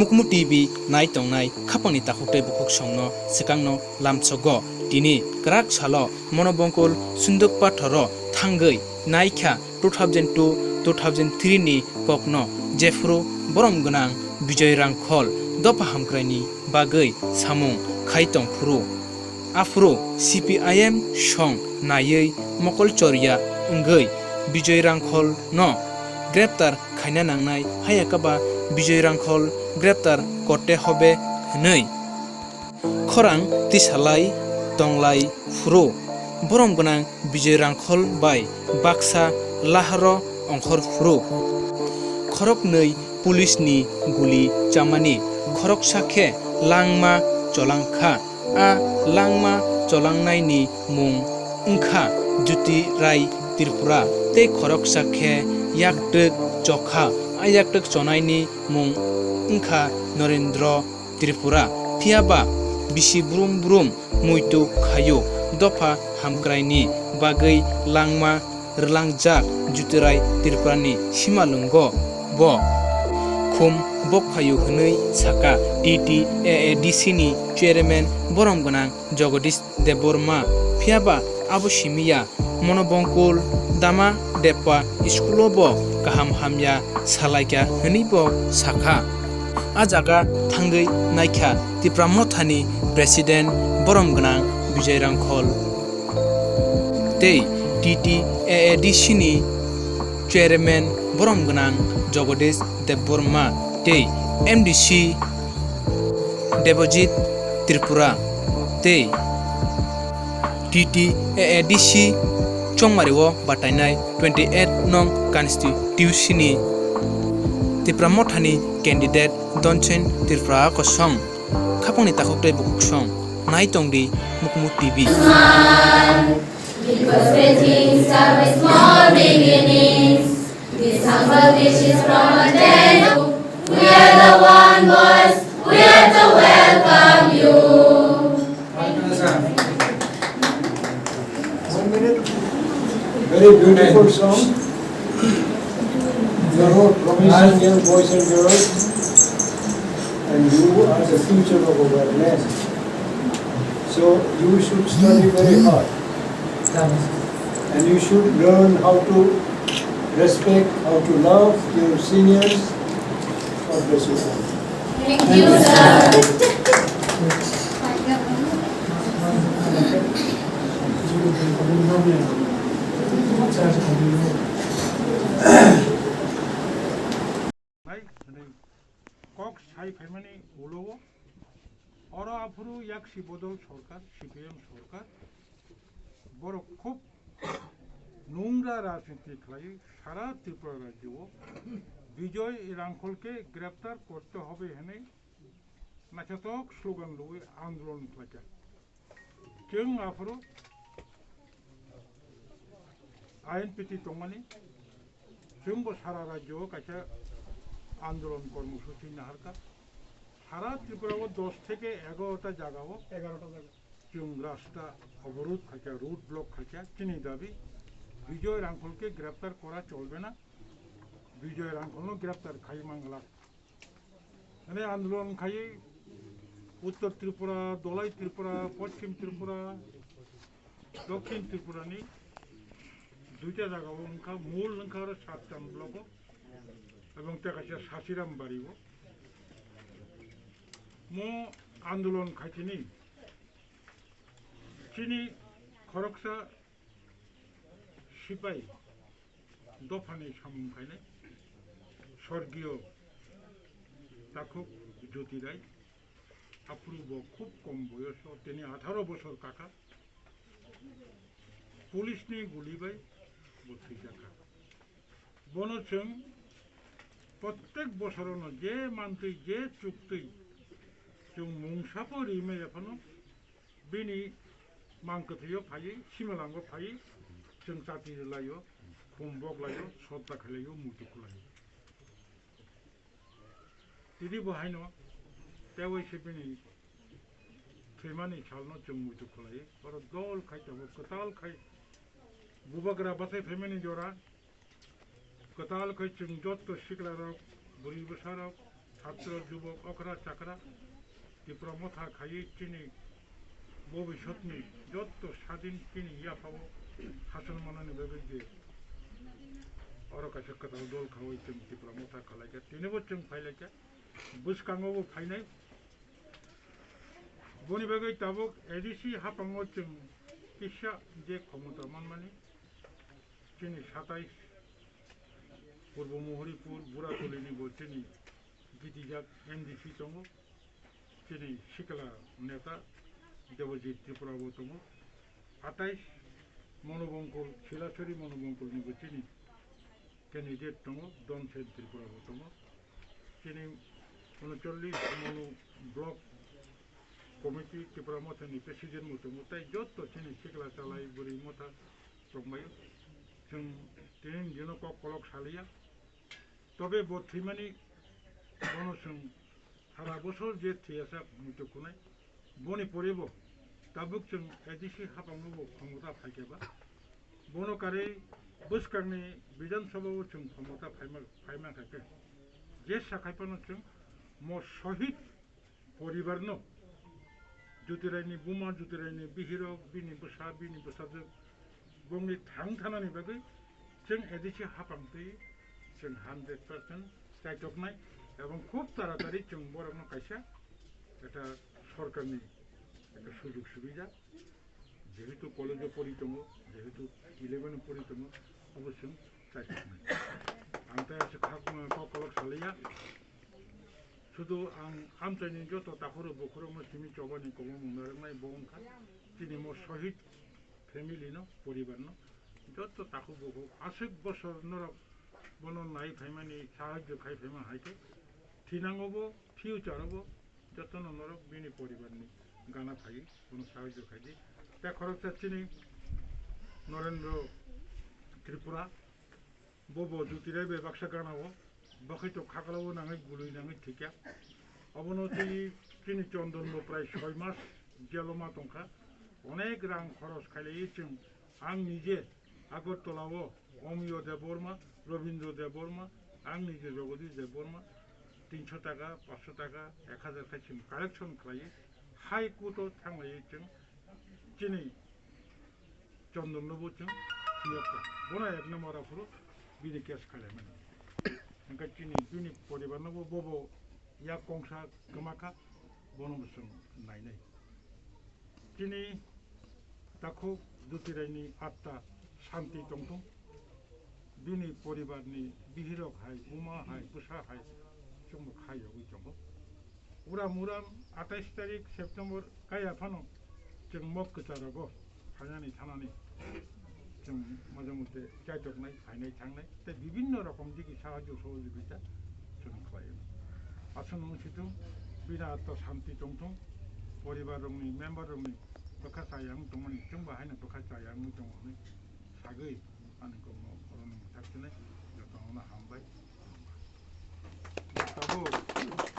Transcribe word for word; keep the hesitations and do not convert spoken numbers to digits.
Mukmu T V nai tongnai khapangni takhuk tei bukhuk songno swkangno lamsogo. Tini kwrak salo Monobongkul Sunduk Pathoro thangwi naikha two thousand two two thousand three ni kokno, jephuru borom gwnang Bijoy Rangkhol dopha hamkraini bagwi samung khai tongphuru. Aphuru C P I M song naiwi mokol choriya wngwi Bijoy Rangkhol no greptar khaina nangnai, hayakaba Bijoy Rangkhol greptar korte hobe hwnwi khorang tisalai tonglai phuru borom gwnang Bijoy Rangkhol bai baksa laharo ongkhor phuru khoroknwi police ni guli chamani khoroksa khe langma cholangkha. A langma cholangnaini mung wngkha Jyoti Rai Tripura tei khoroksa khe yaktwk chokha. A yaktwk chonaini mung wngkha Norendra Tripura. Phiya ba bisi brum brum muitu khaio. Dopha hamkraini bagwi langma rwlangjak Jyoti Rai Tripurani simalwngo bo khum bokphaio hwnwi saka T T A A D C ni chairman borom gwnang Jagadish Debbarma. Phiya ba abo simi ya, Monobongkul Dama Deppa school-o bo kaham hamya salaikha hwnwi bo sakha. A jaga thangwi naikha Tipra Mothani president borom gwnang Bijoy Rangkhol tei T T A A D C ni chairman borom gwnang Jagadish Debbarma tei M D C Debojit Tripura tei T T A A D C Chongmari o batainai twenty eight nong constituency ni Tipra Mothani candidate Donchen Tripura kosong. Khapangni takhuk tei bukhuk song nai tongdi Mukmu T V. Because great things start with small beginnings. This humble wish is from a tender. We are the one voice. We are to welcome you. Very beautiful song. You are all promising young boys and girls, and you are the future of our land. So you should study very hard. And you should learn how to respect, how to love your seniors. God bless you all. Thank you, sir. Nai, nai. Kok sai phaimani ulo o. Oro aphuru yaksi bodol sorkar, C P M sorkar. Borok khub nungra rajniti khlaiwi sara Tripura rajyo o Bijoy Rangkholke greptar korte hobe hwnwi naithothok slogan rwui andolon khlaikha. Chwng aphuru I N P T tongmani, chwngbo sara rajyo o kaisa andolon kormosuchi naharkha. Sara Tripura o dos theke egarota jaga o, egarota jaga. Chwng rasta oborudh khaikha, road block khaikha, chini dabi Bijoy Rangkholke greptar kora cholbe na, Bijoy Rangkholno greptar khai mangla. Mane andolon khai Uttor Tripura, Dholai Tripura, Poschim Tripura, Dokhin Tripura ni duita jaga o wngkha, mul wngkha aro Satkan block o, ebong tei kaisa Sasiram bari o. Mo andolon khaitini chini khoroksa sipai dophani samung khainai sorgiyo takhuk Jyoti Rai. Aphuru bo khub kom boyoso, tini atharo bosor kakha. Police ni guli bai bo thwijakha. Bono chwng prottek bosorono je mantwi, je chuktwi chwng mungsa pho rimaya phano bini mang kwthwio phaiwi, simalango phaiwi chwng chati rwlaio, khum boklaio, sodda khailaio, muitu khulaio. Tini bo haino tei waisa bini thwimani salno chwng muitu khwlai, oro dol khai tongo, kwtal khai bubagra bachai phaimani jora, kwtal khai chwng jotto siklarok, bwrwi bwsarok, Chhatro, jubok, okra, chakra, Tipra Motha khaiwi chini bobisotni jotto sadin chini yaphao hason manani bagwi je oro kaisa kwtal dol khaui chwng Tipra Motha khalaikha, tinibo chwng phailaikha, bwskango bo phainai. Boni bagwi tabuk A D C haphango chwng kisa je khomota manmani, chini satais Purbo Mohoripur Buratolini bo chini gitijak M D C tongo, chini sikla neta Debojit Tripura bo tongo, atais Monobongkol, Silasori Monobongkolni bo chini candidate tongo, Donsen Tripura bo tongo, chini unochollis Monu block committee Tipra Mothani president bo tongo, tei jotto chini sikla chalai bwrwi motha tongbaio. Chwng tini dino kok kolok saliya. Tobe bo thwimani bono chwng sara bosor je thwiyasak muitu khunai. Boni pore bo tabuk chwng A D C haphango bo khomota phaikhe ba. Bono karwi bwskangni Bidhan Sabha o chwng khomota phaima, phaima khaikhe. Je sakhai phano chwng mo sohit poribarno, Jyotiraini buma, Jyotiraini bihirok, bini bwsa, bini bwsajwk, bongni thang thanani bagwi chwng A D C haphang twi chwng hundred percent chaitoknai ebong khub taratari chwng borokno kaisa ekta sorkarni ekta sujog subida, jehetu college-o pori tongo, jehetu eleven-o pori tongo, obo chwng chaitoknai. Ang tei aswk kha, kok kolok saliya. Sudu ang amchaini joto takhurok bukhurokno simi chobani kwbangma narwknai bo wngkha. Chini mo sohit family no, poribar no, joto takhuk bukhuk aswk bosor norok bono nai phaimani, sahajyo khai phaima hai khe thinango bo, future o bo jotono norok bini poribar ni gana phai bono sahajyo khai di. Tei khoroksa chini Norendro Tripura, bo bo Jyotiraini bai baksa gana o, bakhai to khaklao nangwi gului nangwi thwikya. Obono tei chini Chondon bo prai soi mas jelo ma tongkha. Onek rang khoros khailaiwi chwng, ang nije Agartala o Omiyo Debbarma, Robindra Debbarma, ang nije Jagadish Debbarma, tinso taka, paanso taka, ek hajar khai chwng collection khlaiwi High Court o thanglaiwi chwng chini Chondon no bo chwng thwiyokha. Bono ek number aphuru bini case khailaimani. Hwnkhe chini bini poribar no bo bobo yak kongsa kwmakha, bono bo chwng nainai. Chini takhuk Jyotiraini atta santi tongthung. Bini poribar ni bihirok hai, buma hai, bwsa hai, chwngbo khaiyogwi tongo. Uram uram atais tarik September kaya phano chwng mok kwcharo go phainani thanani chwng moja mote chaitoknai, phainai thangnai, tei bibinno rokom digi sahajyo sohojogita chwng khlaio. Aswk wng situng, bini atma santi tongthung, poribar rokni member rokni bwkha chaya wng tongmani chwngbo haino bwkha chaya wngwi tongo hwnwi sagwi ani kokno orono mwthak sinai jotono hambai. Tabuk.